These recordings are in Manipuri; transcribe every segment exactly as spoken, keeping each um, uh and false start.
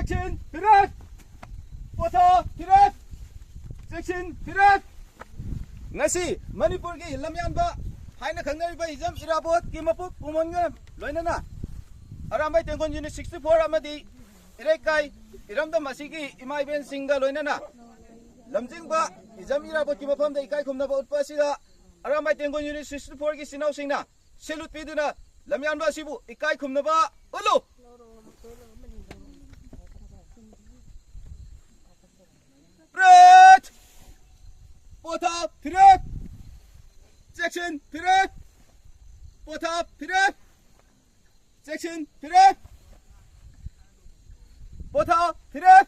ꯆꯦꯛꯁꯤꯟ ꯐꯤꯔꯦꯞ! ꯄꯣꯊꯥ ꯐꯤꯔꯦꯞ! ꯆꯦꯛꯁꯤꯟ ꯐꯤꯔꯦꯞ! ꯉꯁꯤ ꯃꯅꯤꯄꯨꯔꯒꯤ ꯂꯝꯌꯥꯟꯕ ꯍꯥꯏꯅ ꯈꯪꯅꯔꯤꯕ ꯍꯤꯖꯝ ꯏꯔꯥꯕꯣꯠꯀꯤ ꯃꯄꯨ ꯀꯨꯃꯣꯟꯒ ꯂꯣꯏꯅꯅ ꯑꯔꯥꯝꯕꯥꯏ ꯇꯦꯡꯒꯣꯜ ꯌꯨꯅꯤꯠ sixty four ꯑꯃꯗꯤ ꯏꯔꯩꯀꯥꯏ ꯏꯔꯝꯗꯝ ꯑꯁꯤꯒꯤ ꯏꯃꯥ ꯏꯕꯦꯟꯁꯤꯡꯒ ꯂꯣꯏꯅꯅ ꯂꯝꯖꯤꯡꯕ ꯍꯤꯖꯝ ꯏꯔꯥꯕꯣꯠꯀꯤ ꯃꯐꯝꯗ ꯏꯀꯥꯏ ꯈꯨꯝꯅꯕ ꯎꯠꯄ ꯑꯁꯤꯗ ꯑꯔꯥꯝꯕꯥꯏ ꯇꯦꯡꯒꯣꯜ ꯌꯨꯅꯤꯠ sixty four ꯒꯤ ꯏꯆꯤꯟ ꯏꯅꯥꯎꯁꯤꯡꯅ ꯁꯦꯂꯨꯠ ꯄꯤꯗꯨꯅ ꯂꯝꯌꯥꯟꯕ ꯑꯁꯤꯕꯨ ꯏꯀꯥꯏ ꯈꯨꯝꯅꯕ ꯎꯠꯂꯨ꯫ ꯄ꯭ꯔꯦꯠ! ꯄꯣꯊꯥ ꯐꯤꯔꯦꯞ! ꯆꯦꯛꯁꯤꯟ ꯐꯤꯔꯦꯞ! ꯄꯣꯊꯥ ꯐꯤꯔꯦꯞ! ꯆꯦꯛꯁꯤꯟ ꯐꯤꯔꯦꯞ! ꯄꯣꯊꯥ ꯐꯤꯔꯦꯞ!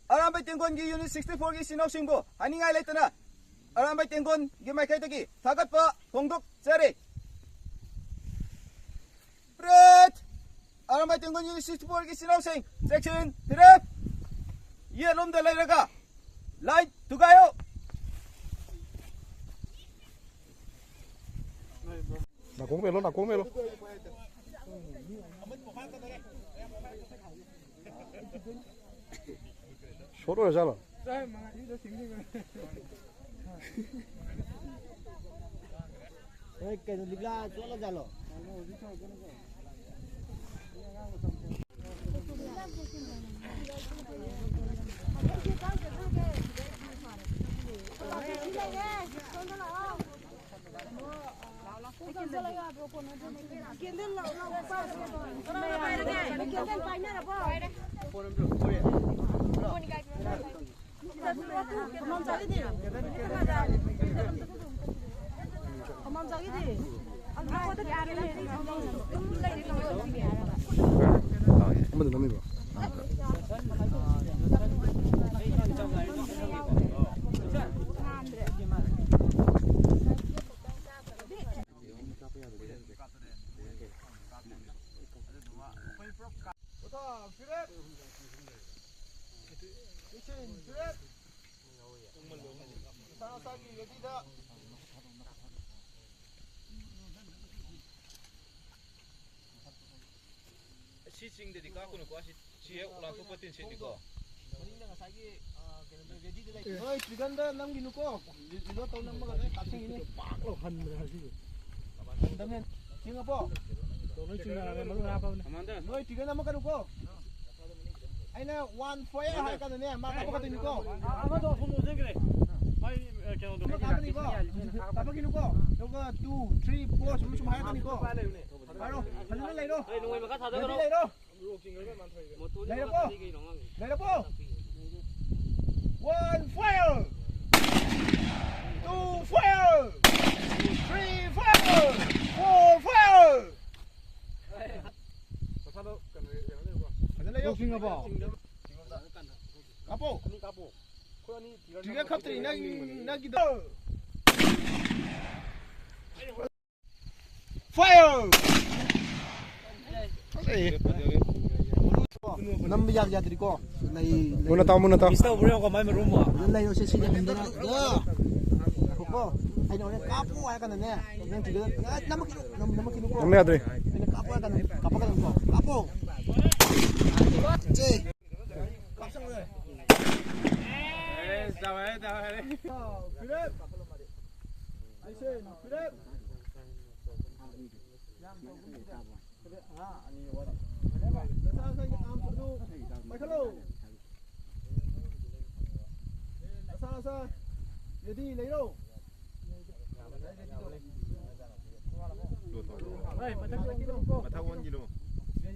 ꯑꯔꯥꯝꯕꯥꯏ ꯇꯦꯡꯒꯣꯜꯒꯤ ꯌꯨꯅꯤꯠ sixty four ꯒꯤ ꯏꯆꯤꯟ ꯏꯅꯥꯎꯁꯤꯡꯕꯨ ꯍꯥꯏꯅꯤꯡꯉꯥꯏ ꯂꯩꯇꯅ ꯑꯔꯥꯝꯕꯥꯏ ꯇꯦꯡꯒꯣꯜꯒꯤ ꯃꯥꯏꯀꯩꯗꯒꯤ ꯊꯥꯒꯠꯄ ꯐꯣꯡꯗꯣꯛꯆꯔꯤ꯫ ꯄ꯭ꯔꯦꯠ! ꯑꯔꯥꯝꯕꯥꯏ ꯇꯦꯡꯒꯣꯜ ꯌꯨꯅꯤꯠ sixty four ꯒꯤ ꯏꯆꯤꯟ ꯏꯅꯥꯎꯁꯤꯡ ꯆꯦꯛꯁꯤꯟ ꯐꯤꯔꯦꯞ! ꯌꯦꯠꯂꯣꯝꯗ ꯂꯩꯔꯒ ꯂꯥꯏꯟ ꯊꯨꯒꯥꯏꯌꯨ꯫ ꯅꯥꯀꯣꯡ ꯃꯦꯜꯂꯣ, ꯅꯥꯀꯣꯡ ꯃꯦꯜꯂꯣ꯫ ꯁꯣꯔꯠ ꯑꯣꯏꯔꯖꯥꯠꯂꯣ? ꯅꯣꯏ ꯀꯩꯅꯣ ꯂꯤꯛꯂꯥ ꯆꯣꯠꯂ ꯖꯥꯠꯂꯣ? ꯑꯃꯗꯨ ꯅꯝꯃꯤꯕ꯭ꯔꯣ? ꯄꯣꯊꯥ ꯐꯤꯔꯦꯞ! ꯆꯦꯛꯁꯤꯟ ꯐꯤꯔꯦꯞ! ꯃꯁꯥ ꯃꯁꯥꯒꯤ ꯔꯦꯗꯤꯗ꯫ ꯁꯤ ꯆꯤꯡꯗꯗꯤ ꯀꯥꯞꯀꯅꯨꯀꯣ, ꯑꯁꯤ, ꯁꯤ ꯍꯦꯛ ꯂꯥꯟꯊꯣꯛꯄ ꯇꯤꯟ ꯁꯦꯠꯅꯤꯀꯣ꯫ ꯃꯅꯤꯡꯗ ꯉꯁꯥꯏꯒꯤ, ꯑ, ꯀꯩꯅꯣꯗꯣ, ready ꯗ ꯂꯩ꯫ ꯅꯣꯏ trigger ꯗ ꯅꯝꯈꯤꯅꯨꯀꯣ꯫ Reload ꯇꯧ ꯅꯝꯃꯒ ꯂꯣꯏ ꯀꯥꯞꯁꯤꯟꯈꯤꯅꯤ꯫ ꯄꯥꯛ ꯂꯥꯎ ꯍꯟꯕꯅꯦ ꯉꯁꯤꯗꯤ꯫ ꯍꯟꯗꯕꯅꯦ꯫ ꯆꯤꯡꯉꯕꯣ? ꯇꯧ ꯂꯣꯏ ꯆꯤꯡꯅꯔꯝꯃꯦ, ꯃꯔꯨ ꯃꯔꯥꯡ ꯐꯕꯅꯦ꯫ ꯅꯣꯏ trigger ꯅꯝꯃꯛꯀꯅꯨꯀꯣ꯫ ꯑꯩꯅ one fire ꯍꯥꯏꯔ ꯀꯥꯟꯗꯅꯦ, ꯃꯥ ꯀꯥꯞꯄꯛꯀꯗꯣꯏꯅꯤꯀꯣ꯫ ꯑ-, ꯑꯃꯗꯣ ꯑꯁꯣꯝ ꯑꯣꯟꯁꯤꯟꯈ꯭ꯔꯦ꯫ ꯃꯥꯏ, ꯑ, ꯀꯩꯅꯣꯗꯣ꯫ ꯑꯃ ꯀꯥꯞꯄꯅꯤꯀꯣ꯫ ꯀꯥꯞꯄꯛꯈꯤꯅꯨꯀꯣ꯫ ꯑꯗꯨꯒ two, three, four ꯁꯨꯝ, ꯁꯨꯝ ꯍꯥꯏꯔꯛꯀꯅꯤꯀꯣ꯫ ꯄꯥꯏ ꯂꯩꯕꯅꯦ꯫ ꯄꯥꯏꯔꯣ꯫ ꯐꯖꯅ ꯂꯩꯔꯣ꯫ ꯑꯩ ꯅꯣꯡꯃꯩ ꯃꯈꯥ ꯊꯥꯗꯒꯗ꯭ꯔꯣ? Ready ꯂꯩꯔꯣ꯫ ꯂꯩꯔꯕꯣ? ꯂꯩꯔꯕꯣ? One fire! Two fire! Three fire! Four fire! ꯐꯖꯅ ꯂꯩꯌꯣ꯫ ꯂꯧꯁꯤꯡꯉꯕꯣ? ꯀꯥꯞꯄꯣ꯫ Trigger ꯈꯞꯇ꯭ꯔꯤ ꯅꯪ, ꯅꯪꯒꯤꯗꯣ꯫ Fire! ꯅꯝꯕ ꯌꯥꯕ ꯌꯥꯗ꯭ꯔꯤꯀꯣ꯫ ꯂꯩ, ꯂꯩ꯫ ꯃꯨꯟꯅ ꯇꯥꯎ, ꯃꯨꯟꯅ ꯇꯥꯎ꯫ Miss ꯇꯧꯕ꯭ꯔꯣ ꯌꯦꯡꯉꯣ, ꯀꯃꯥꯏ ꯃꯔꯨꯝꯕ? ꯑꯗꯨ ꯂꯩꯌꯣ, ꯁꯦ, ꯁꯤꯗ ꯍꯟꯗꯅ꯫ ꯌꯥ! ꯉꯥꯏꯈꯣꯀꯣ꯫ ꯑꯩꯅ ꯍꯣꯔꯦꯟ ꯀꯥꯞꯄꯣ ꯍꯥꯏꯔ ꯀꯥꯟꯗꯅꯦ, ꯅꯪ ꯊꯤꯒꯗ-, ꯑ, ꯅꯝꯃꯛꯈꯤꯅꯨ, ꯅꯝ-, ꯅꯝꯃꯛꯈꯤꯅꯨꯀꯣ꯫ ꯅꯝꯕ ꯌꯥꯗ꯭ꯔꯤ꯫ ꯑꯩꯅ ꯀꯥꯞꯄꯣ ꯍꯥꯏꯔ ꯀꯥꯟꯗ ꯀꯥꯞꯄꯛꯀꯗꯕꯅꯤꯀꯣ꯫ ꯀꯥꯞꯄꯣ! ꯁꯦ! ꯀꯥꯞꯁꯪ ꯂꯣꯏꯔꯦ꯫ ꯑꯦ, ꯆꯥꯎꯔꯦ, ꯆꯥꯎꯔꯦ꯫ ꯐꯤꯔꯦꯞ! ꯑꯩꯁꯦ ꯐꯤꯔꯦꯞ! ꯅꯁꯥ ꯅꯁꯥꯒꯤ arms ꯑꯗꯨ ꯄꯥꯏꯈꯠꯂꯣ꯫ ꯅꯁꯥ ꯅꯁꯥ ready ꯂꯩꯔꯣ꯫ ꯃꯊꯛ ꯑꯣꯟꯈꯤꯅꯨ꯫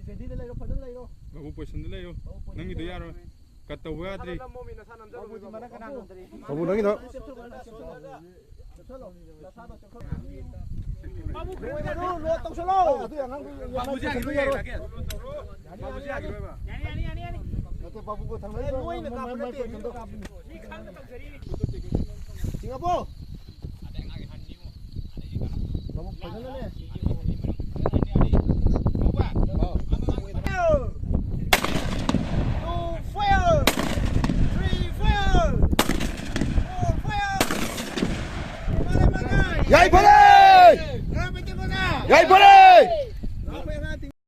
Ready ꯗ ꯂꯩꯔꯣ, ꯐꯖꯅ ꯂꯩꯔꯣ꯫ ꯕꯥꯕꯨ position ꯗ ꯂꯩꯔꯣ꯫ ꯅꯪꯒꯤꯗꯣ ꯌꯥꯔꯣꯏ꯫ Cut ꯇꯧꯕ ꯌꯥꯗ꯭ꯔꯤ꯫ ꯕꯥꯕꯨ, ꯅꯪꯒꯤꯗꯣ꯫ ꯆꯦꯞꯁꯜꯂꯣ, ꯅꯁꯥꯗꯣ ꯆꯦꯞꯁꯜꯂꯣ꯫ ꯕꯥꯕꯨ, ꯀꯩꯅꯣ ꯇꯧꯔꯣ, load ꯇꯧꯁꯜꯂꯣ꯫ ꯕꯥꯕꯨꯁꯦ ꯌꯥꯈꯤꯔꯣꯏ, ꯌꯥꯈꯤꯔꯣꯏ, ꯌꯥꯈꯤꯔꯣꯏ꯫ ꯌꯥꯅꯤ, ꯌꯥꯅꯤ, ꯌꯥꯅꯤ꯫ ꯅꯠꯇꯦ, ꯕꯥꯕꯨ ꯀꯣ ꯊꯪꯅ ꯑꯦ, ꯅꯣꯏꯅ ꯀꯥꯞꯄ ꯅꯠꯇꯦ꯫ ꯆꯤꯡꯉꯕꯣ? ꯕꯥꯕꯨ ꯐꯖꯅꯅꯦ꯫ Two fire! Three fire! Four fire! ꯌꯥꯏꯐꯔꯦ! ꯌꯥꯏꯐꯔꯦ!